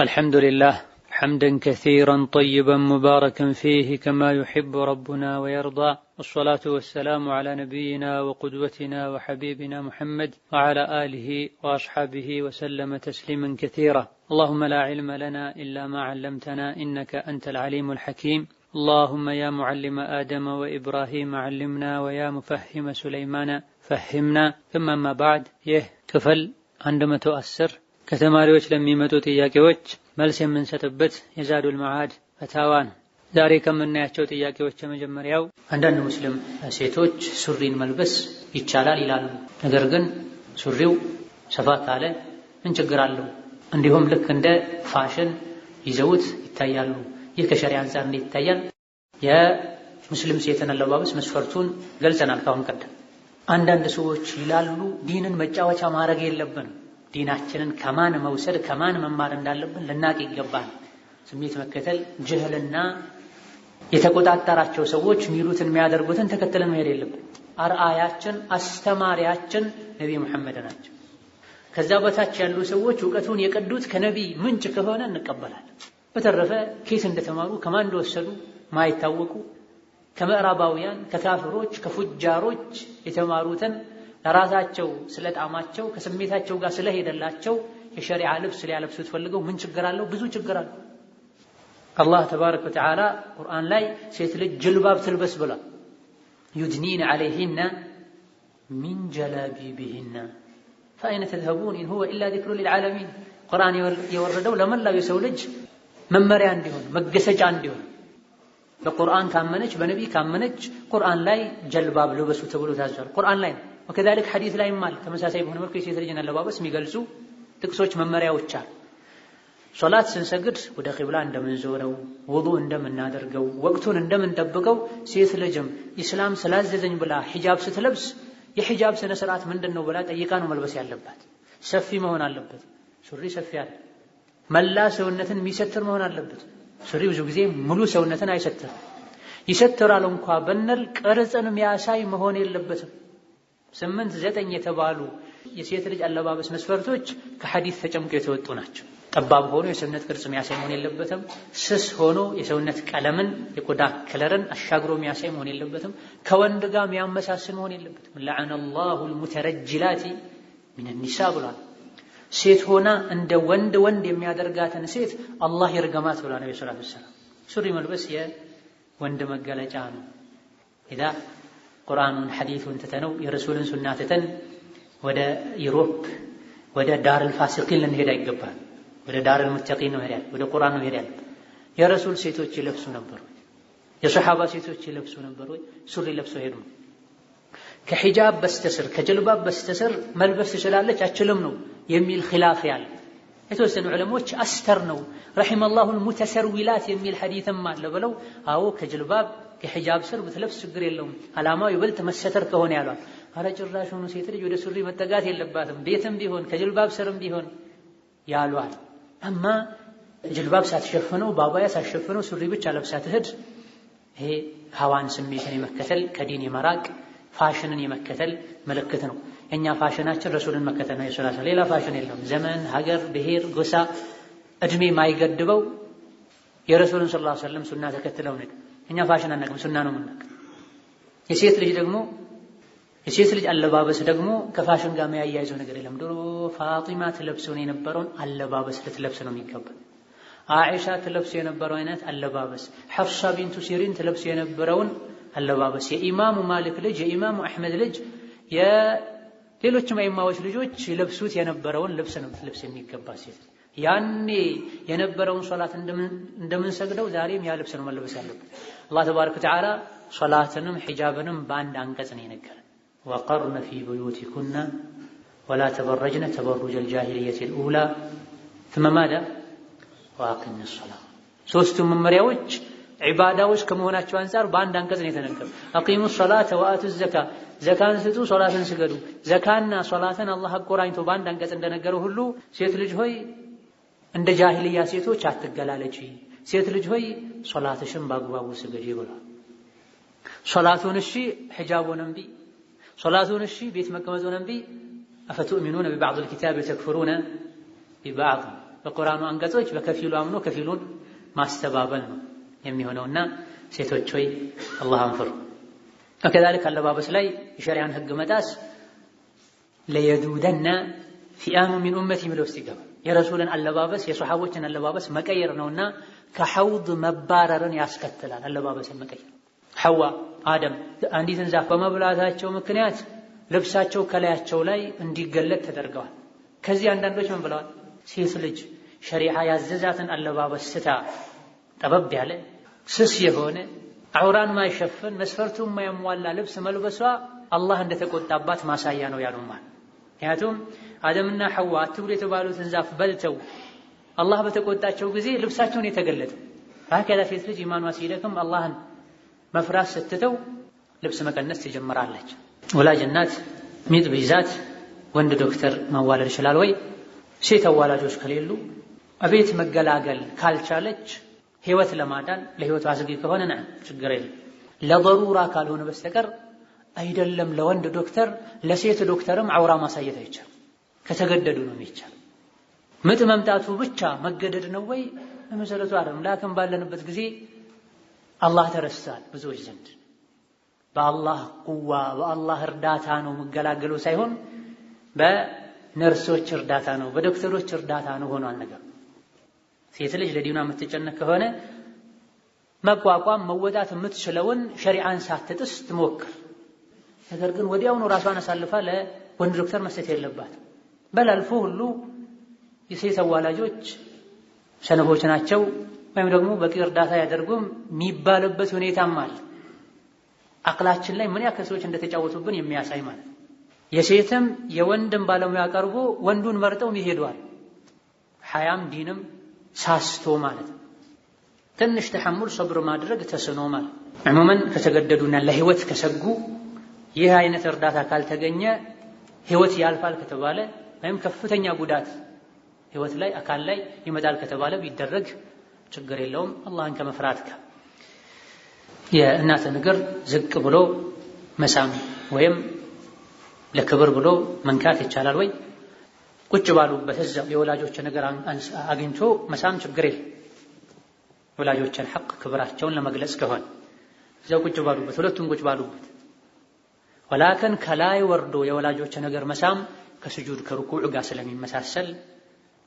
الحمد لله حمدا كثيرا طيبا مباركا فيه كما يحب ربنا ويرضى، والصلاة والسلام على نبينا وقدوتنا وحبيبنا محمد وعلى آله وأصحابه وسلم تسليما كثيرا. اللهم لا علم لنا إلا ما علمتنا إنك أنت العليم الحكيم. اللهم يا معلم آدم وإبراهيم علمنا ويا مفهم سليمان فهمنا. ثم ما بعد ይህ ክፍል 110 ከተማሪዎች ለሚመጡ ጥያቄዎች መልስ የምንሰጥበት የዛዱል መዓድ ፈታዋ ነው። ዛሬ ከምናያቸው ጥያቄዎች የመጀመሪያው አንዳንድ ሙስሊም ሴቶች ሱሪን መልበስ ይቻላል ይላሉ። ነገር ግን ሱሪው ሰፋ ካለ ምን ችግር አለው? እንዲሁም ልክ እንደ ፋሽን ይዘውት ይታያሉ። ይህ ከሸሪዓ አንፃር እንዴት ይታያል? የሙስሊም ሴትን አለባበስ መስፈርቱን ገልጸናል ካሁን ቀደም። አንዳንድ ሰዎች ይላሉ ዲንን መጫወቻ ማድረግ የለብንም፣ ዲናችንን ከማን መውሰድ ከማን መማር እንዳለብን ልናቅ ይገባል። ስሜት መከተል ጅህልና የተቆጣጠራቸው ሰዎች የሚሉትን የሚያደርጉትን ተከትለን መሄድ የለብን። አርአያችን አስተማሪያችን ነቢ ሙሐመድ ናቸው። ከዛ በታች ያሉ ሰዎች እውቀቱን የቀዱት ከነቢ ምንጭ ከሆነ እንቀበላለን። በተረፈ ኬት እንደተማሩ ከማን እንደወሰዱ ማይታወቁ ከምዕራባውያን ከካፍሮች ከፉጃሮች የተማሩትን ለራሳቸው ስለጣማቸው ከስሜታቸው ጋር ስለሄደላቸው የሸሪዓ ልብስ ሊያለብሱት ፈልገው ምን ችግር አለው? ብዙ ችግር አለው። አላህ ተባረከ ወተዓላ ቁርአን ላይ ሴት ልጅ ጅልባብ ትልበስ ብሏል። يدنين عليهن من جلابيبهن فأين تذهبون إن هو إلا ذكر للعالمين። ቁርአን የወረደው ለመላው የሰው ልጅ መመሪያ እንዲሆን መገሰጫ እንዲሆን፣ በቁርአን ካመነች በነቢይ ካመነች ቁርአን ላይ ጀልባብ ልበሱ ተብሎ ታዟል። ቁርአን ላይ ነው። وكذلك ሐዲስ ላይም አለ። ተመሳሳይ በሆነ መልኩ የሴት ልጅን አለባበስ የሚገልጹ ጥቅሶች መመሪያዎች አሉ። ሶላት ስንሰግድ ወደ ቂብላ እንደምንዞረው፣ ውዱእ እንደምናደርገው፣ ወቅቱን እንደምንጠብቀው ሴት ልጅም ኢስላም ስላዘዘኝ ብላ ሒጃብ ስትለብስ የሒጃብ ስነ ስርዓት ምንድን ነው ብላ ጠይቃ ነው መልበስ ያለባት። ሰፊ መሆን አለበት። ሱሪ ሰፊ አለ። መላ ሰውነትን የሚሰትር መሆን አለበት። ሱሪ ብዙ ጊዜ ሙሉ ሰውነትን አይሰትርም። ይሰትራል እንኳ ብንል ቅርጽን የሚያሳይ መሆን የለበትም። 8 9 የተባሉ የሴት ልጅ አለባበስ መስፈርቶች ከሐዲስ ተጨምቀው የተወጡ ናቸው። ጠባብ ሆኖ የሰውነት ቅርጽ የሚያሳይ መሆን የለበትም። ስስ ሆኖ የሰውነት ቀለምን የቆዳ color ን አሻግሮ የሚያሳይ መሆን የለበትም። ከወንድ ጋር የሚያመሳስል መሆን የለበትም። لعن الله المترجلات من النساء ብሏል። ሴት ሆና እንደ ወንድ ወንድ የሚያደርጋትን ሴት አላህ ይርገማት ብሏል ነብዩ صلى الله عليه وسلم። ሱሪ መልበስ የወንድ መገለጫ ነው። ኢዳ ቁርአኑን ሐዲሱን ትተነው የረሱልን ሱና ትተን ወደ Europe ወደ دار الفاسقين ልንሄድ አይገባል። ወደ دار المتقين ነው መሄድ፣ ወደ ቁርአን ነው መሄድ። የረሱል ሴቶች ይለብሱ ነበር ወይ? የሰሃባ ሴቶች ይለብሱ ነበር ወይ? ሱሪ ለብሰው ሄዱ። ከሂጃብ በስተስር ከጀልባብ በስተስር መልበስ ትችላለች አችልም ነው የሚል ኺላፍ ያለ የተወሰኑ ዑለሞች አስተር ነው رحم الله المتسرولات የሚል ሐዲስም አለ ብለው አዎ ከጅልባብ ከሂጃብ ስር ብትለብስ ችግር የለውም አላማው ይበልጥ መሰተር ከሆነ ያሏል። ኧረ ጭራሹኑ ሴት ልጅ ወደ ሱሪ መጠጋት የለባትም ቤትም ቢሆን ከጅልባብ ስርም ቢሆን ያሏል። አማ ጅልባብ ሳትሸፍነው ባባያ ሳትሸፍነው ሱሪ ብቻ ለብሳ ትሄድ፣ ይሄ ሀዋን ስሜትን የመከተል ከዲን የመራቅ ፋሽንን የመከተል ምልክት ነው። እኛ ፋሽናችን ረሱልን መከተል ነው። የሶላት ሌላ ፋሽን የለውም። ዘመን፣ ሀገር፣ ብሔር፣ ጎሳ፣ እድሜ ማይገድበው የረሱልን صلى الله عليه وسلم ሱና ተከትለው ነው። እኛ ፋሽን አናውቅም፣ ሱና ነው የምናውቅ። የሴት ልጅ ደግሞ የሴት ልጅ አለባበስ ደግሞ ከፋሽን ጋር የሚያያይዘው ነገር የለም። ድሮ ፋጢማ ትለብሰው የነበረውን አለባበስ ልትለብስ ነው የሚገባ። አኢሻ ትለብስ የነበረው አይነት አለባበስ፣ ሐፍሳ ቢንቱ ሲሪን ትለብስ የነበረውን አለባበስ፣ የኢማሙ ማሊክ ልጅ የኢማሙ አሕመድ ልጅ የሌሎችም አይማዎች ልጆች ይለብሱት የነበረውን ልብስ ነው ልብስ የሚገባ ሴት። ያኔ የነበረውን ሶላት እንደምንሰግደው ዛሬም ያ ልብስ ነው መልበስ ያለበት። አላህ تبارك وتعالى ሶላትንም ሒጃብንም በአንድ አንቀጽ ነው የነገረን። وقرن في بيوتكن ولا تبرجن تبرج الجاهلية الأولى ثم ماذا وأقمن الصلاة። ሶስቱ መመሪያዎች ዒባዳዎች ከመሆናቸው አንፃር በአንድ አንቀጽ ነው የተነገሩ። أقيموا الصلاة وآتوا الزكاة፣ ዘካን ስጡ፣ ሶላትን ስገዱ። ዘካና ሶላትን አላህ አቆራኝቶ በአንድ አንቀጽ እንደነገረው ሁሉ ሴት ልጅ ሆይ እንደ ጃሂልያ ሴቶች አትገላለጪ፣ ሴት ልጅ ሆይ ሶላትሽን በአግባቡ ስገጂ ብሏል። ሶላቱን እሺ ሒጃቡን እምቢ፣ ሶላቱን እሺ ቤት መቀመጡን እምቢ። أفتؤمنون ببعض الكتاب وتكفرون ببعض። በቁርአኑ አንቀጾች በከፊሉ አምኖ ከፊሉን ማስተባበል ነው የሚሆነውና ሴቶች ሆይ አላህን ፍሩ። ወከዛሊክ አለባበስ ላይ የሸሪዓን ህግ መጣስ ለየዱደነ ፊአሙ ሚን ኡመቲ የሚለው ውስጥ ይገባል። የረሱልን አለባበስ የሶሐቦችን አለባበስ መቀየር ነውና ከሐውድ መባረርን ያስከትላል። አለባበስን መቀየር ሐዋ አደም አንዲትን ዛፍ በመብላታቸው ምክንያት ልብሳቸው ከላያቸው ላይ እንዲገለጥ ተደርገዋል። ከዚህ አንዳንዶች ምን ብለዋል? ሴት ልጅ ሸሪዓ ያዘዛትን አለባበስ ስታ ጠበብ ያለ ስስ የሆነ አውራን ማይሸፍን መስፈርቱን የማያሟላ ልብስ መልበሷ አላህ እንደተቆጣባት ማሳያ ነው ያሉማል። ምክንያቱም አደምና ሐዋ አትብሉ የተባሉትን ዛፍ በልተው አላህ በተቆጣቸው ጊዜ ልብሳቸውን የተገለጠው። هكذا ሴት ልጅ ኢማኗ ሲደክም አላህን መፍራት ስትተው ልብስ መቀነስ ትጀምራለች። ወላጅ እናት ሚጥ ቢይዛት ወንድ ዶክተር ማዋለድ ይችላል ወይ? ሴት አዋላጆች ከሌሉ አቤት መገላገል ካልቻለች ህይወት ለማዳን ለህይወቱ አስጊ ከሆነ ና ችግር የለም። ለضرورة ካልሆነ በስተቀር አይደለም ለወንድ ዶክተር ለሴት ዶክተርም አውራ ማሳየት አይቻልም። ከተገደዱ ነው የሚቻል። ምጥ መምጣቱ ብቻ መገደድ ነው ወይ? በመሰረቱ አይደለም። ላክን ባለንበት ጊዜ አላህ ተረስቷል ብዙዎች ዘንድ። በአላህ ቁዋ በአላህ እርዳታ ነው መገላገሉ ሳይሆን በነርሶች እርዳታ ነው በዶክተሮች እርዳታ ነው ሆኗል ነገር። ሴት ልጅ ለዲኗ የምትጨነቅ ከሆነ መቋቋም መወጣት የምትችለውን ሸሪዓን ሳትጥስ ትሞክር። ነገር ግን ወዲያውኑ ራሷን አሳልፋ ለወንድ ዶክተር መስጠት የለባትም። በላልፎ ሁሉ የሴት አዋላጆች ሰነፎች ናቸው ወይም ደግሞ በቂ እርዳታ ያደርጉም የሚባልበት ሁኔታም አለ። አቅላችን ላይ ምን ያክል ሰዎች እንደተጫወቱብን የሚያሳይ ማለት ነው። የሴትም የወንድም ባለሙያ ቀርቦ ወንዱን መርጠው ይሄዷል። ሐያም ዲንም ሳስቶ ማለት ነው። ትንሽ ተሐሙል ሰብር ማድረግ ተስኖ ማለት عموما ከተገደዱና ለህይወት ከሰጉ ይህ አይነት እርዳታ ካልተገኘ ህይወት ያልፋል ከተባለ ወይም ከፍተኛ ጉዳት ህይወት ላይ አካል ላይ ይመጣል ከተባለ ቢደረግ ችግር የለውም አላህን ከመፍራት ጋር። የእናትን እግር ዝቅ ብሎ መሳም ወይም ለክብር ብሎ መንካት ይቻላል ወይ? ቁጭ ባሉበት እዛው የወላጆችን እግር አግኝቶ መሳም ችግር የለም። ወላጆችን ሐቅ ክብራቸውን ለመግለጽ ከሆነ እዛው ቁጭ ባሉበት ሁለቱም ቁጭ ባሉበት። ወላከን ከላይ ወርዶ የወላጆችን እግር መሳም ከስጁድ ከሩኩዕ ጋር ስለሚመሳሰል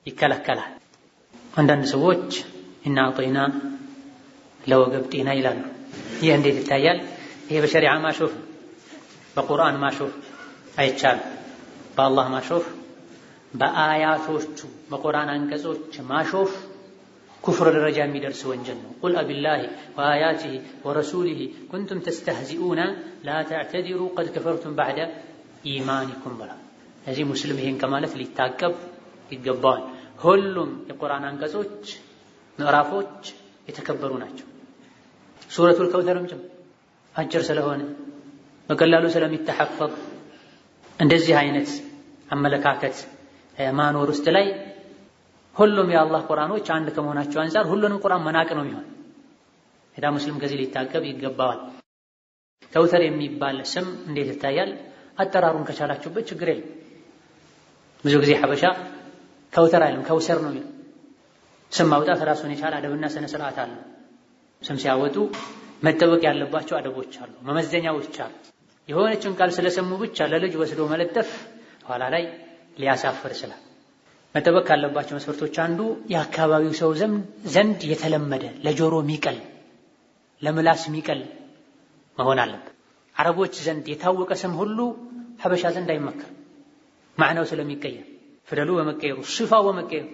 ይከለከላል። አንዳንድ ሰዎች ኢና አዕጠይና ለወገብ ጤና ይላሉ። ይህ እንዴት ይታያል? ይሄ በሸሪዓ ማሾፍ በቁርአን ማሾፍ አይቻልም። በአላህ ማሾፍ በአያቶቹ በቁርአን አንቀጾች ማሾፍ ኩፍር ደረጃ የሚደርስ ወንጀል ነው። ቁል አቢላሂ ወአያቲሂ ወረሱሊሂ ኩንቱም ተስተህዚኡነ ላ ተዕተዲሩ ቀድ ከፈርቱም ባዕደ ኢማኒኩም ብሏል። ስለዚህ ሙስሊም ይሄን ከማለት ሊታቀብ ይገባዋል። ሁሉም የቁርአን አንቀጾች ምዕራፎች የተከበሩ ናቸው። ሱረቱል ከውተርም ጭምር አጭር ስለሆነ በቀላሉ ስለሚተሐፈዝ እንደዚህ አይነት አመለካከት ማኖር ውስጥ ላይ ሁሉም የአላህ ቁርአኖች አንድ ከመሆናቸው አንፃር ሁሉንም ቁርአን መናቅ ነው የሚሆን። ሄዳ ሙስሊም ከዚህ ሊታቀብ ይገባዋል። ከውተር የሚባል ስም እንዴት ይታያል? አጠራሩን ከቻላችሁበት ችግር የለም። ብዙ ጊዜ ሐበሻ ከውተር አይልም ከውሰር ነው የሚለው። ስም ማውጣት ራሱን የቻለ አደብና ስነ ስርዓት አለው። ስም ሲያወጡ መጠበቅ ያለባቸው አደቦች አሉ፣ መመዘኛዎች አሉ። የሆነችን ቃል ስለሰሙ ብቻ ለልጅ ወስዶ መለጠፍ ኋላ ላይ ሊያሳፍር ይችላል። መጠበቅ ካለባቸው መስፈርቶች አንዱ የአካባቢው ሰው ዘንድ የተለመደ ለጆሮ የሚቀል ለምላስ የሚቀል መሆን አለበት። አረቦች ዘንድ የታወቀ ስም ሁሉ ሐበሻ ዘንድ አይመከርም። ማዕናው ስለሚቀየር ፊደሉ በመቀየሩ ሲፋው በመቀየሩ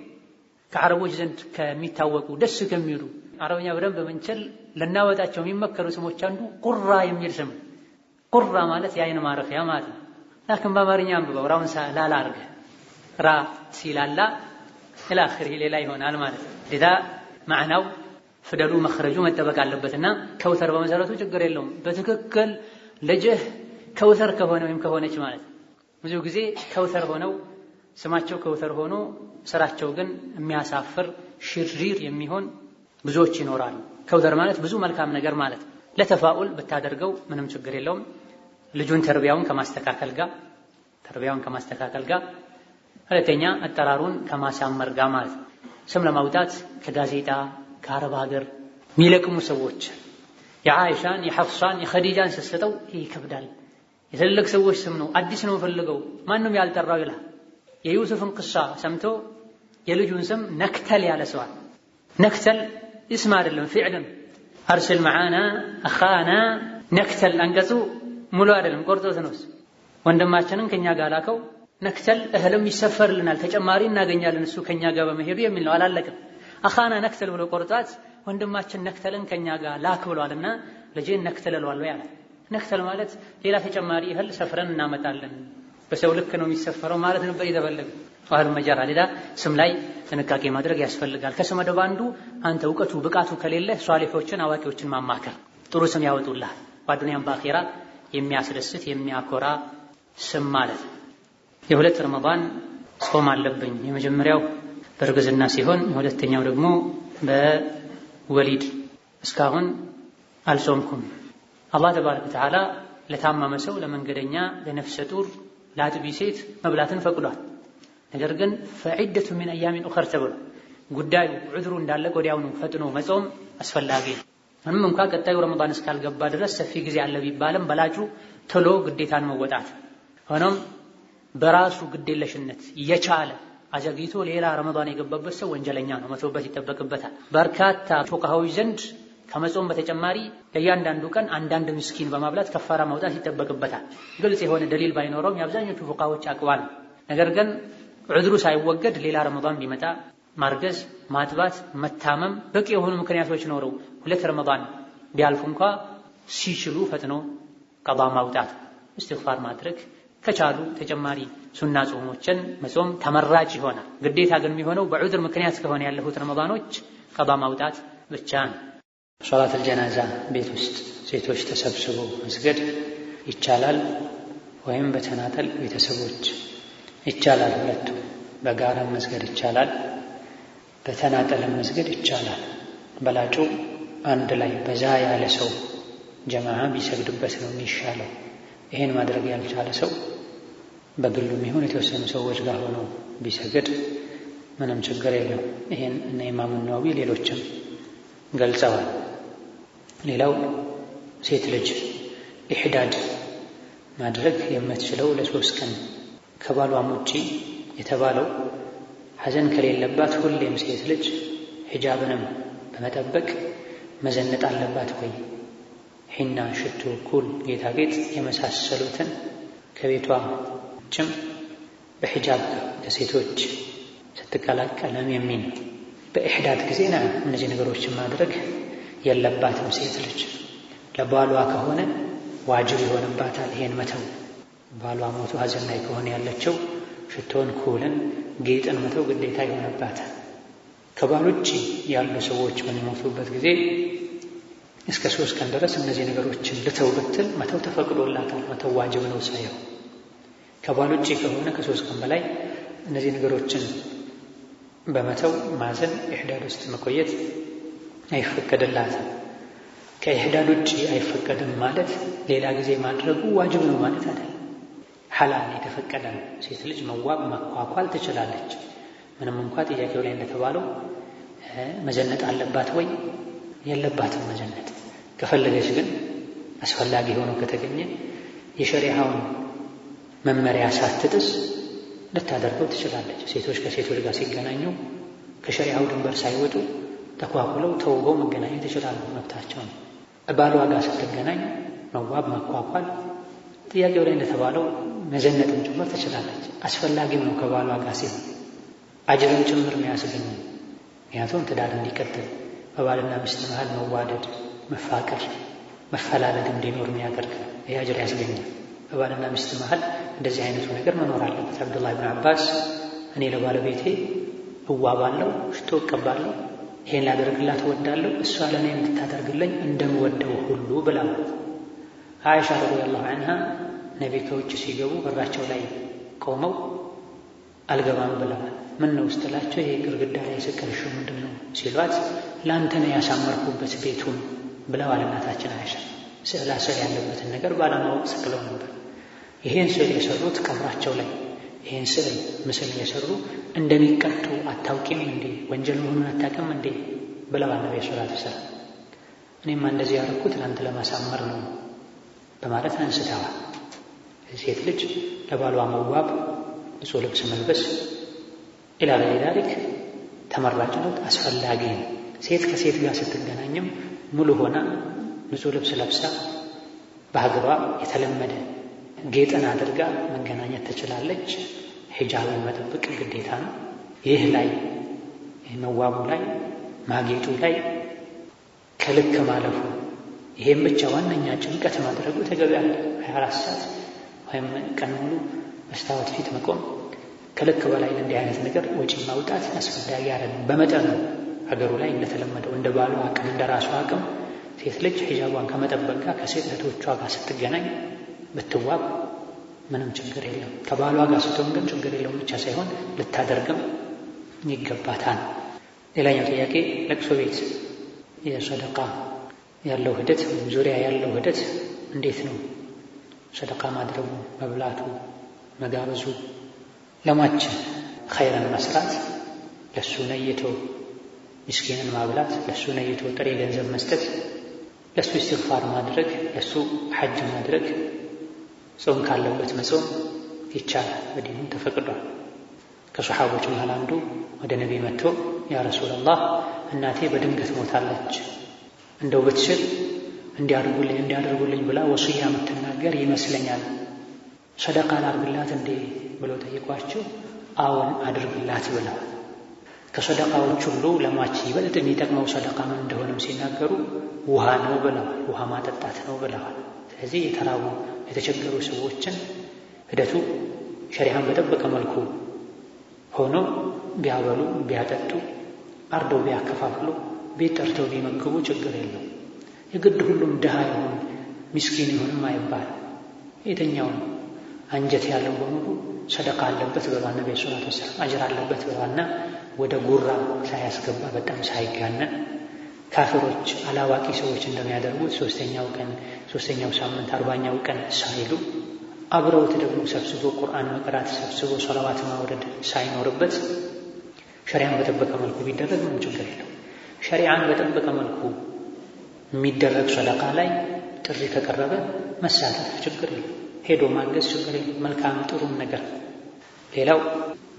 ከአረቦች ዘንድ ከሚታወቁ ደስ ከሚሉ አረብኛ በደንብ በምንችል ልናወጣቸው የሚመከሩ ስሞች አንዱ ቁራ የሚል ስም። ቁራ ማለት የአይን ማረፊያ ማለት ነው። لكن በአማርኛ አንብበው ራውን ላላ አድርገህ ራ ሲላላ إلى آخره ሌላ ይሆናል ማለት ነው። لذا ማዕናው ፊደሉ መኽረጁ መጠበቅ አለበትና ከውተር በመሰረቱ ችግር የለውም። በትክክል ልጅህ ከውተር ከሆነ ወይም ከሆነች ማለት ነው። ብዙ ጊዜ ከውተር ሆነው ስማቸው ከውተር ሆኖ ስራቸው ግን የሚያሳፍር ሽሪር የሚሆን ብዙዎች ይኖራሉ። ከውተር ማለት ብዙ መልካም ነገር ማለት ለተፋኡል ብታደርገው ምንም ችግር የለውም። ልጁን ተርቢያውን ከማስተካከል ጋር ሁለተኛ አጠራሩን ከማሳመር ጋር ማለት ነው። ስም ለማውጣት ከጋዜጣ ከአረብ ሀገር የሚለቅሙ ሰዎች የዓይሻን የሐፍሷን የኸዲጃን ስትሰጠው ይህ ይከብዳል፣ የትልልቅ ሰዎች ስም ነው፣ አዲስ ነው ፈልገው ማንም ያልጠራው ይላል። የዩሱፍን ቅሳ ሰምቶ የልጁን ስም ነክተል ያለ ሰዋል። ነክተል እስም አይደለም ፊዕል ነው። أرسل معنا أخانا نكتل አንቀጹ ሙሉ አይደለም ቆርጦት ነው። ወንድማችንን ከኛ ጋር ላከው نكتل እህልም ይሰፈርልናል ተጨማሪ እናገኛለን እሱ ከኛ ጋር በመሄዱ የሚል ነው። አላለቅም። أخانا نكتل ብሎ ቆርጧት ወንድማችን ነክተልን ከኛ ጋር ላክ ብሏልና ልጄን ነክተል እለዋለሁ ያለ። نكتل ማለት ሌላ ተጨማሪ እህል ሰፍረን እናመጣለን በሰው ልክ ነው የሚሰፈረው ማለት ነበር የተፈለገ። ባህሉ መጀራ ሌላ ስም ላይ ጥንቃቄ ማድረግ ያስፈልጋል። ከስም መደብ አንዱ አንተ እውቀቱ ብቃቱ ከሌለ ሷሊሖችን አዋቂዎችን ማማከር ጥሩ ስም ያወጡልሃል። በአዱንያም በአኺራ የሚያስደስት የሚያኮራ ስም ማለት ነው። የሁለት ረመዳን ጾም አለብኝ። የመጀመሪያው በእርግዝና ሲሆን የሁለተኛው ደግሞ በወሊድ። እስካሁን አልጾምኩም። አላህ ተባረከ ወተዓላ ለታመመ ሰው፣ ለመንገደኛ፣ ለነፍሰ ጡር፣ ለአጥቢ ሴት መብላትን ፈቅዷል። ነገር ግን ፈዒደቱ ሚን አያሚን ኡኸር ተብሏል። ጉዳዩ ዑድሩ እንዳለቀ ወዲያውኑ ፈጥኖ መጾም አስፈላጊ ነው። ምንም እንኳ ቀጣዩ ረመዳን እስካልገባ ድረስ ሰፊ ጊዜ አለ ቢባልም በላጩ ቶሎ ግዴታን መወጣት። ሆኖም በራሱ ግዴለሽነት የቻለ አዘግይቶ ሌላ ረመዳን የገባበት ሰው ወንጀለኛ ነው፣ መተውበት ይጠበቅበታል። በርካታ ፉቃሃዎች ዘንድ ከመጾም በተጨማሪ ለእያንዳንዱ ቀን አንዳንድ ምስኪን በማብላት ከፋራ ማውጣት ይጠበቅበታል። ግልጽ የሆነ ደሊል ባይኖረውም የአብዛኞቹ ፉቃሃዎች አቅዋል። ነገር ግን ዑድሩ ሳይወገድ ሌላ ረመዳን ቢመጣ ማርገዝ፣ ማጥባት፣ መታመም በቂ የሆኑ ምክንያቶች ኖረው ሁለት ረመዳን ቢያልፉ እንኳ ሲችሉ ፈጥኖ ቀዷ ማውጣት፣ እስትግፋር ማድረግ ከቻሉ ተጨማሪ ሱና ጾሞችን መጾም ተመራጭ ይሆናል። ግዴታ ግን የሚሆነው በዑድር ምክንያት ከሆነ ያለፉት ረመዳኖች ቀዷ ማውጣት ብቻ ነው። ሶላተል ጀናዛ ቤት ውስጥ ሴቶች ተሰብስበው መስገድ ይቻላል ወይም በተናጠል ቤተሰቦች ይቻላል? ሁለቱ በጋራ መስገድ ይቻላል፣ በተናጠልም መስገድ ይቻላል። በላጩ አንድ ላይ በዛ ያለ ሰው ጀማዓ ቢሰግድበት ነው የሚሻለው። ይሄን ማድረግ ያልቻለ ሰው በግሉም ይሁን የተወሰኑ ሰዎች ጋር ሆኖ ቢሰግድ ምንም ችግር የለው። ይሄን እነ ኢማሙ ነዋዊ ሌሎችም ገልጸዋል። ሌላው ሴት ልጅ ኢሕዳድ ማድረግ የምትችለው ለሶስት ቀን ከባሏም ውጪ የተባለው ሐዘን ከሌለባት ሁሌም ሴት ልጅ ሒጃብንም በመጠበቅ መዘነጥ አለባት ወይ? ሒና፣ ሽቱ፣ ኩል፣ ጌጣጌጥ የመሳሰሉትን ከቤቷ ውጭም በሒጃብ ከሴቶች ስትቀላቀለም የሚል ነው። በኢሕዳድ ጊዜ ና እነዚህ ነገሮችን ማድረግ የለባትም ሴት ልጅ። ለባሏ ከሆነ ዋጅብ ይሆንባታል ይሄን መተው። ባሏ ሞቶ ሐዘን ላይ ከሆነ ያለችው ሽቶን፣ ኩልን፣ ጌጥን መተው ግዴታ ይሆንባታል። ከባል ውጭ ያሉ ሰዎች በሚሞቱበት ጊዜ እስከ 3 ቀን ድረስ እነዚህ ነገሮችን ልተው ብትል መተው ተፈቅዶላታል። መተው ዋጅብ ነው ሳይሆን ከባል ውጭ ከሆነ ከ3 ቀን በላይ እነዚህ ነገሮችን በመተው ማዘን ኢሕዳድ ውስጥ መቆየት አይፈቀድላትም። ከኢሕዳድ ውጭ አይፈቀድም ማለት ሌላ ጊዜ ማድረጉ ዋጅብ ነው ማለት አይደለም። ሐላል የተፈቀደ ነው። ሴት ልጅ መዋብ መኳኳል ትችላለች። ምንም እንኳ ጥያቄው ላይ እንደተባለው መዘነጥ አለባት ወይ? የለባትም መዘነጥ። ከፈለገች ግን አስፈላጊ ሆኖ ከተገኘ የሸሪዓውን መመሪያ ሳትጥስ ልታደርገው ትችላለች። ሴቶች ከሴቶች ጋር ሲገናኙ ከሸሪዓው ድንበር ሳይወጡ ተኳኩለው ተውበው መገናኘት ይችላሉ፣ መብታቸው ነው። ባሏ ጋር ስትገናኝ መዋብ መኳኳል፣ ጥያቄው ላይ እንደተባለው መዘነጥም ጭምር ትችላለች። አስፈላጊም ነው ከባሏ ጋር ሲሆን አጅርም ጭምር የሚያስገኝ። ምክንያቱም ትዳር እንዲቀጥል በባልና ሚስት መሃል መዋደድ፣ መፋቀር፣ መፈላለግ እንዲኖር የሚያደርግ ነው። ይህ አጅር ያስገኛል። በባልና ሚስት መሃል እንደዚህ አይነቱ ነገር መኖር አለበት። አብዱላህ ብን አባስ እኔ ለባለቤቴ እዋባለሁ፣ ሽቶ እቀባለሁ፣ ይሄን ላደርግላት እወዳለሁ፣ እሷ ለእኔ እንድታደርግልኝ እንደምወደው ሁሉ ብለዋል። አይሻ ረዲየላሁ ዐንሃ ነቢ ከውጭ ሲገቡ በራቸው ላይ ቆመው አልገባም ብለዋል። ምን ነው ስትላቸው ይሄ ግድግዳ ላይ የሰቀልሽው ምንድን ነው ሲሏት ለአንተ ነው ያሳመርኩበት ቤቱን ብለዋል። እናታችን አይሻ ስዕላ ስዕል ያለበትን ነገር ባለማወቅ ሰቅለው ነበር። ይሄን ስዕል የሰሩት ቀብራቸው ላይ ይህን ስዕል ምስል የሰሩ እንደሚቀጡ አታውቂም እንዴ? ወንጀል መሆኑን አታውቅም እንዴ? ብለዋል ነብዩ ሰለላሁ ዐለይሂ ወሰለም። እኔማ እንደዚህ ያደረኩት ለአንተ ለማሳመር ነው በማለት አንስተዋል። ሴት ልጅ ለባሏ መዋብ፣ ንጹህ ልብስ መልበስ ኢላ ገይሪ ዛሊክ ተመራጭ ነው፣ አስፈላጊ ነው። ሴት ከሴት ጋር ስትገናኝም ሙሉ ሆና ንጹህ ልብስ ለብሳ በሀገሯ የተለመደ ጌጥን አድርጋ መገናኘት ትችላለች። ሂጃብን መጠበቅ ግዴታ ነው። ይህ ላይ መዋቡ ላይ ማጌጡ ላይ ከልክ ማለፉ ይሄም ብቻ ዋነኛ ጭንቀት ማድረጉ ተገቢ አለ። 24 ሰዓት ወይም ቀን ሙሉ መስታወት ፊት መቆም ከልክ በላይ እንዲህ አይነት ነገር ወጪ ማውጣት አስፈላጊ አይደለም። በመጠኑ ሀገሩ ላይ እንደተለመደው እንደ ባሏ አቅም እንደ ራሷ አቅም ሴት ልጅ ሂጃቧን ከመጠበቅ ጋር ከሴት እህቶቿ ጋር ስትገናኝ ብትዋብ ምንም ችግር የለም። ከባሏ ጋር ስትሆን ግን ችግር የለውም ብቻ ሳይሆን ልታደርግም ይገባታል። ሌላኛው ጥያቄ ለቅሶ ቤት የሰደቃ ያለው ሂደት ዙሪያ ያለው ሂደት እንዴት ነው? ሰደቃ ማድረጉ፣ መብላቱ፣ መጋበዙ፣ ለሟች ኸይርን መስራት፣ ለሱ ነይቶ ምስኪንን ማብላት፣ ለሱ ነይቶ ጥሬ ገንዘብ መስጠት፣ ለሱ ኢስትግፋር ማድረግ፣ ለሱ ሐጅ ማድረግ፣ ጾም ካለበት መጾም ይቻላል፣ በዲኑ ተፈቅዷል። ከሰሓቦች መሃል አንዱ ወደ ነቢ መጥቶ ያ ረሱላላህ እናቴ በድንገት ሞታለች፣ እንደው ብትችል እንዲያደርጉልኝ እንዲያደርጉልኝ ብላ ወስያ የምትናገር ይመስለኛል፣ ሰደቃ ላድርግላት እንዴ ብሎ ጠይቋቸው፣ አዎን አድርግላት ብለዋል። ከሰደቃዎች ሁሉ ለሟች ይበልጥ የሚጠቅመው ሰደቃ ምን እንደሆነም ሲናገሩ ውሃ ነው ብለዋል። ውሃ ማጠጣት ነው ብለዋል። ስለዚህ የተራቡ የተቸገሩ ሰዎችን ሂደቱ ሸሪዓን በጠበቀ መልኩ ሆኖ ቢያበሉ ቢያጠጡ አርደው ቢያከፋፍሉ ቤት ጠርተው ቢመግቡ ችግር የለው። የግድ ሁሉም ድሃ ይሁን ምስኪን ይሁንም አይባል። የትኛውን አንጀት ያለው በሙሉ ሰደቃ አለበት ብለዋል ነብዩ ሰለላሁ ዐለይሂ ወሰለም። አጅር አለበት ብለዋልና ወደ ጉራ ሳያስገባ በጣም ሳይጋነን ካፊሮች አላዋቂ ሰዎች እንደሚያደርጉት ሶስተኛው ቀን ሶስተኛው ሳምንት 40ኛው ቀን ሳይሉ አብረውት ደግሞ ሰብስቦ ቁርአን መቅራት ሰብስቦ ሰለዋት ማውረድ ሳይኖርበት ሸሪዓን በጠበቀ መልኩ ቢደረግ ምንም ችግር የለው። ሸሪዓን በጠበቀ መልኩ የሚደረግ ሰደቃ ላይ ጥሪ ከቀረበ መሳተፍ ችግር የለው። ሄዶ ማገዝ ችግር የለው። መልካም ጥሩም ነገር። ሌላው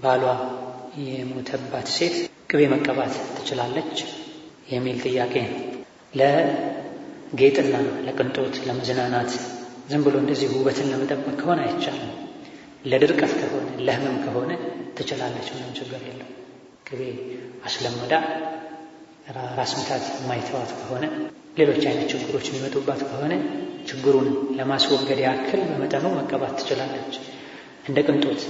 ባሏ የሞተባት ሴት ቅቤ መቀባት ትችላለች የሚል ጥያቄ ነው። ለጌጥና ለቅንጦት ለመዝናናት ዝም ብሎ እንደዚህ ውበትን ለመጠበቅ ከሆነ አይቻልም። ለድርቀት ከሆነ ለህመም ከሆነ ትችላለች፣ ምንም ችግር የለው። ቅቤ አስለምዳ ራስ ምታት የማይተዋት ከሆነ ሌሎች አይነት ችግሮች የሚመጡባት ከሆነ ችግሩን ለማስወገድ ያክል በመጠኑ መቀባት ትችላለች። እንደ ቅንጦት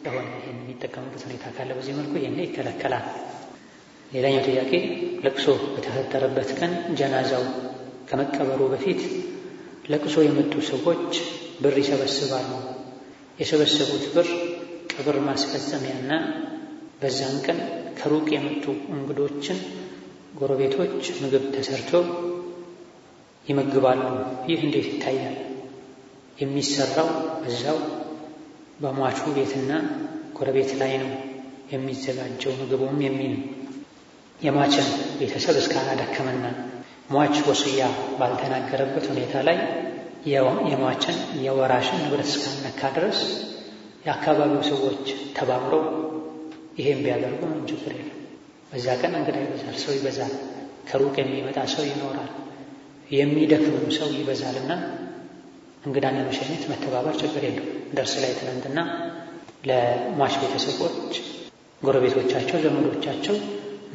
ከሆነ ይሄን የሚጠቀሙበት ሁኔታ ካለ በዚህ መልኩ ይሄን ይከለከላል። ሌላኛው ጥያቄ ለቅሶ በተፈጠረበት ቀን ጀናዛው ከመቀበሩ በፊት ለቅሶ የመጡ ሰዎች ብር ይሰበስባሉ። የሰበሰቡት ብር ቀብር ማስፈጸሚያና በዛን ቀን ከሩቅ የመጡ እንግዶችን ጎረቤቶች ምግብ ተሰርቶ ይመግባሉ። ይህ እንዴት ይታያል? የሚሰራው በዛው በሟቹ ቤትና ጎረቤት ላይ ነው የሚዘጋጀው ምግቡም የሚል የሟችን ቤተሰብ እስካላደከመና ሟች ወስያ ባልተናገረበት ሁኔታ ላይ የሟችን የወራሽን ንብረት እስካልነካ ድረስ የአካባቢው ሰዎች ተባብረው ይሄን ቢያደርጉ ምንም ችግር የለም። በዛ ቀን እንግዳ ይበዛል፣ ሰው ይበዛል፣ ከሩቅ የሚመጣ ሰው ይኖራል፣ የሚደክምም ሰው ይበዛልና እንግዳን ለመሸኘት መተባበር ችግር የለም። ደርስ ላይ ትናንትና ለሟች ቤተሰቦች ጎረቤቶቻቸው፣ ዘመዶቻቸው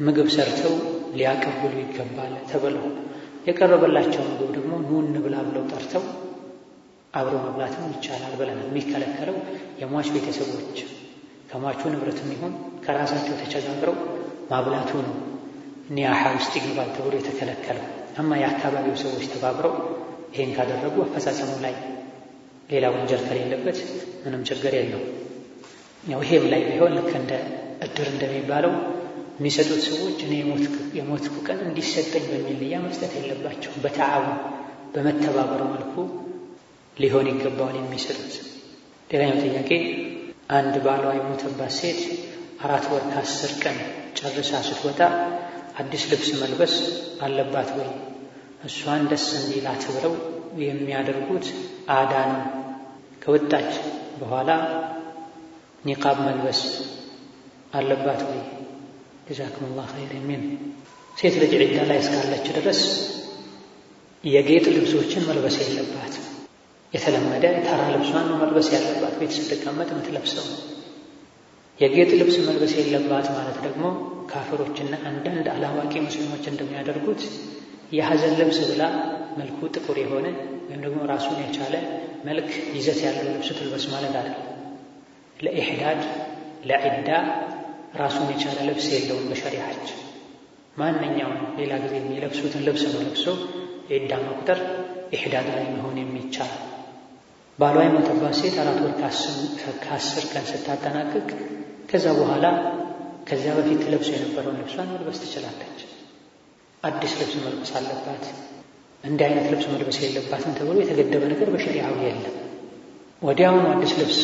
ምግብ ሰርተው ሊያቀብሉ ይገባል ተብለው የቀረበላቸው ምግብ ደግሞ ኑ እንብላ ብለው ጠርተው አብሮ መብላትም ይቻላል ብለናል። የሚከለከለው የሟች ቤተሰቦች ከሟቹ ንብረትም ይሁን ከራሳቸው ተቸጋግረው ማብላቱ ነው ኒያሓ ውስጥ ይገባል ተብሎ የተከለከለው። አማ የአካባቢው ሰዎች ተባብረው ይሄን ካደረጉ አፈጻጸሙ ላይ ሌላ ወንጀል ከሌለበት ምንም ችግር የለው። ያው ይሄም ላይ ቢሆን ልክ እንደ እድር እንደሚባለው የሚሰጡት ሰዎች እኔ የሞትኩ ቀን እንዲሰጠኝ በሚል ንያ መስጠት የለባቸው። በተዓውን በመተባበር መልኩ ሊሆን ይገባዋል የሚሰጡት። ሌላኛው ጥያቄ አንድ ባሏ የሞተባት ሴት 4 ወር ከ10 ቀን ጨርሳ ስትወጣ አዲስ ልብስ መልበስ አለባት ወይ? እሷን ደስ እንዲላት ብለው የሚያደርጉት አዳ ነው። ከወጣች በኋላ ኒቃብ መልበስ አለባት ወይ? ጀዛኩሙላህ ኸይር የሚል ሴት ልጅ ዒዳ ላይ እስካለች ድረስ የጌጥ ልብሶችን መልበስ የለባት። የተለመደ ተራ ልብሷን ነው መልበስ ያለባት። ቤት ስትቀመጥ የምትለብሰው የጌጥ ልብስ መልበስ የለባት ማለት ደግሞ ካፍሮችና አንዳንድ አላዋቂ ሙስሊሞች እንደሚያደርጉት የሐዘን ልብስ ብላ መልኩ ጥቁር የሆነ ወይም ደግሞ ራሱን የቻለ መልክ ይዘት ያለው ልብስ ትልበስ ማለት አይደለም። ለኢሕዳድ ለዒዳ ራሱን የቻለ ልብስ የለውም በሸሪዓችን። ማንኛውም ሌላ ጊዜ የሚለብሱትን ልብስ ነው ለብሶ ዒዳ መቁጠር ኢሕዳድ ላይ መሆን የሚቻል። ባሏ የሞተባት ሴት 4 ወር ከ10 ቀን ስታጠናቅቅ ከዛ በኋላ ከዚያ በፊት ለብሶ የነበረውን ልብሷን መልበስ ትችላለች። አዲስ ልብስ መልበስ አለባት፣ እንዲህ አይነት ልብስ መልበስ የለባትም ተብሎ የተገደበ ነገር በሸሪዓው የለም። ወዲያውኑ አዲስ ልብስ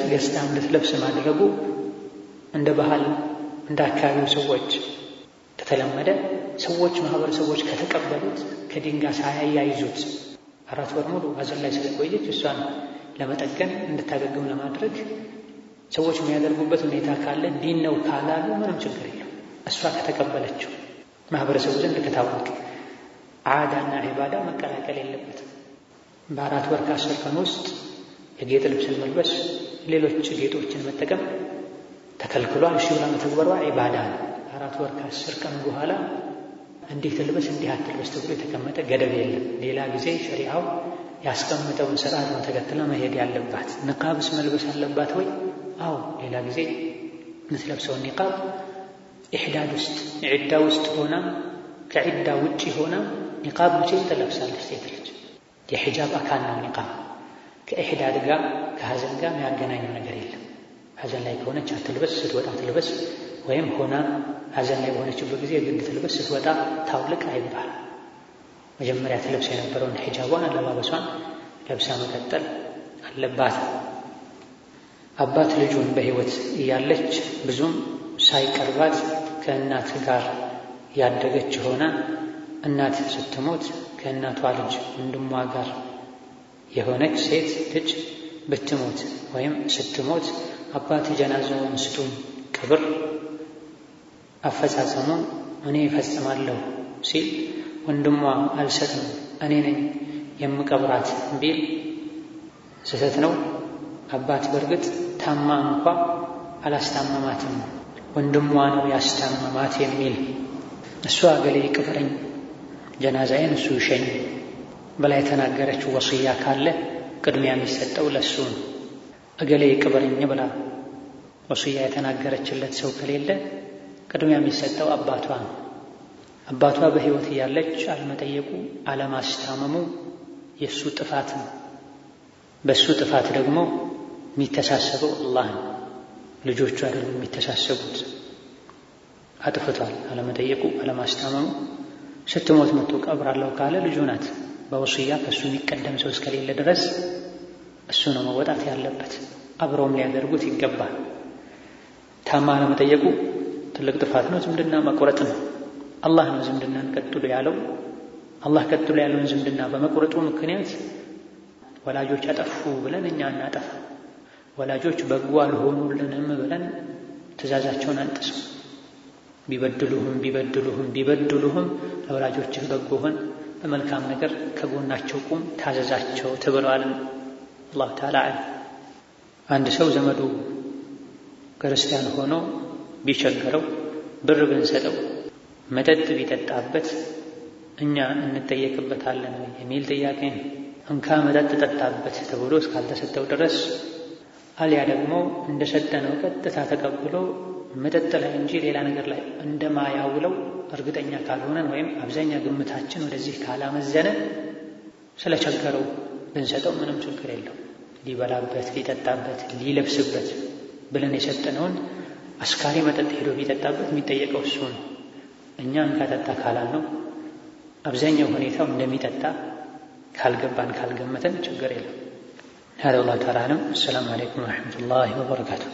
ገዝታ እንድትለብስ ማድረጉ እንደ ባህል እንደ አካባቢው ሰዎች ከተለመደ ሰዎች ማህበረሰቦች ከተቀበሉት ከዲን ጋር ሳያያይዙት 4 ወር ሙሉ ሐዘን ላይ ስለቆየች እሷን ለመጠገን እንድታገግም ለማድረግ ሰዎች የሚያደርጉበት ሁኔታ ካለ ዲን ነው ካላሉ ምንም ችግር የለም። እሷ ከተቀበለችው ማህበረሰቡ ዘንድ ከታወቀ ዓዳና ዒባዳ መቀላቀል የለበትም። በ4 ወር ከ10 ቀን ውስጥ የጌጥ ልብስን መልበስ፣ ሌሎች ጌጦችን መጠቀም ተከልክሏል። እሺ ብላ መተግበሯ ዒባዳ ነው። 4 ወር ከ10 ቀን በኋላ እንዲህ ትልበስ እንዲህ አትልበስ ተብሎ የተቀመጠ ገደብ የለም። ሌላ ጊዜ ሸሪዓው ያስቀመጠውን ስርዓት ነው ተከትላ መሄድ ያለባት። ንቃብስ መልበስ አለባት ወይ? አዎ፣ ሌላ ጊዜ የምትለብሰውን ኒቃብ ኢሕዳድ ውስጥ ዒዳ ውስጥ ሆና ከዒዳ ውጪ ሆና ኒቃብ መቼም ትለብሳለች ሴት ልጅ። የሒጃብ አካል ነው ኒቃብ። ከኢሕዳድ ጋር ከሐዘን ጋር የሚያገናኘው ነገር የለም። ሐዘን ላይ ከሆነች አትልበስ፣ ስትወጣ ትልበስ፣ ወይም ሆና ሐዘን ላይ በሆነችበት ጊዜ ግድ ትልበስ፣ ስትወጣ ታውልቅ አይባል። መጀመሪያ ትለብስ የነበረውን ሒጃቧን አለባበሷን ለብሳ መቀጠል አለባት። አባት ልጁን በሕይወት እያለች ብዙም ሳይቀርባት ከእናት ጋር ያደገች ሆና እናት ስትሞት ከእናቷ ልጅ ወንድሟ ጋር የሆነች ሴት ልጅ ብትሞት ወይም ስትሞት አባት ጀናዛውን ስጡኝ፣ ቀብር አፈጻጸሙን እኔ እፈጽማለሁ ሲል ወንድሟ አልሰጥም እኔ ነኝ የምቀብራት ቢል ስህተት ነው። አባት በእርግጥ ታማ እንኳ አላስታመማትም፣ ወንድሟ ነው ያስታመማት የሚል እሷ እገሌ ይቅበረኝ ጀናዛዬን እሱ ይሸኝ ብላ የተናገረችው ወስያ ካለ ቅድሚያ የሚሰጠው ለእሱ ነው። እገሌ ይቅበረኝ ብላ ወስያ የተናገረችለት ሰው ከሌለ ቅድሚያ የሚሰጠው አባቷ ነው። አባቷ በሕይወት እያለች አለመጠየቁ አለማስታመሙ የእሱ ጥፋት ነው። በእሱ ጥፋት ደግሞ የሚተሳሰበው አላህ ነው። ልጆቹ አይደሉም የሚተሳሰቡት። አጥፍቷል፣ አለመጠየቁ አለማስታመሙ። ስትሞት መጥቶ ቀብራለሁ ካለ ልጁ ናት። በወስያ ከእሱ የሚቀደም ሰው እስከሌለ ድረስ እሱ ነው መወጣት ያለበት። አብረውም ሊያደርጉት ይገባል። ታማ አለመጠየቁ ትልቅ ጥፋት ነው። ዝምድና መቁረጥ ነው። አላህ ነው ዝምድናን ቀጥሎ ያለው። አላህ ቀጥሎ ያለውን ዝምድና በመቁረጡ ምክንያት ወላጆች አጠፉ ብለን እኛ እናጠፋ፣ ወላጆች በጎ አልሆኑልንም ብለን ትእዛዛቸውን አንጥስም። ቢበድሉህም ቢበድሉህም ቢበድሉህም ለወላጆችህ በጎ ሁን፣ በመልካም ነገር ከጎናቸው ቁም፣ ታዘዛቸው ተብለዋል። አላሁ ተዓላ አዕለም። አንድ ሰው ዘመዱ ክርስቲያን ሆኖ ቢቸገረው ብር ብንሰጠው መጠጥ ቢጠጣበት እኛ እንጠየቅበታለን ወይ የሚል ጥያቄ ነው። እንካ መጠጥ ጠጣበት ተብሎ እስካልተሰጠው ድረስ አልያ ደግሞ እንደሰጠነው ቀጥታ ተቀብሎ መጠጥ ላይ እንጂ ሌላ ነገር ላይ እንደማያውለው እርግጠኛ ካልሆነን ወይም አብዛኛ ግምታችን ወደዚህ ካላመዘነ ስለቸገረው ብንሰጠው ምንም ችግር የለው። ሊበላበት፣ ሊጠጣበት፣ ሊለብስበት ብለን የሰጠነውን አስካሪ መጠጥ ሄዶ ቢጠጣበት የሚጠየቀው እሱ ነው። እኛ እንካ ጠጣ ካላልነው አብዛኛው ሁኔታው እንደሚጠጣ ካልገባን ካልገመተን ችግር የለም። هذا والله تعالى أعلم። السلام عليكم ورحمة الله وبركاته።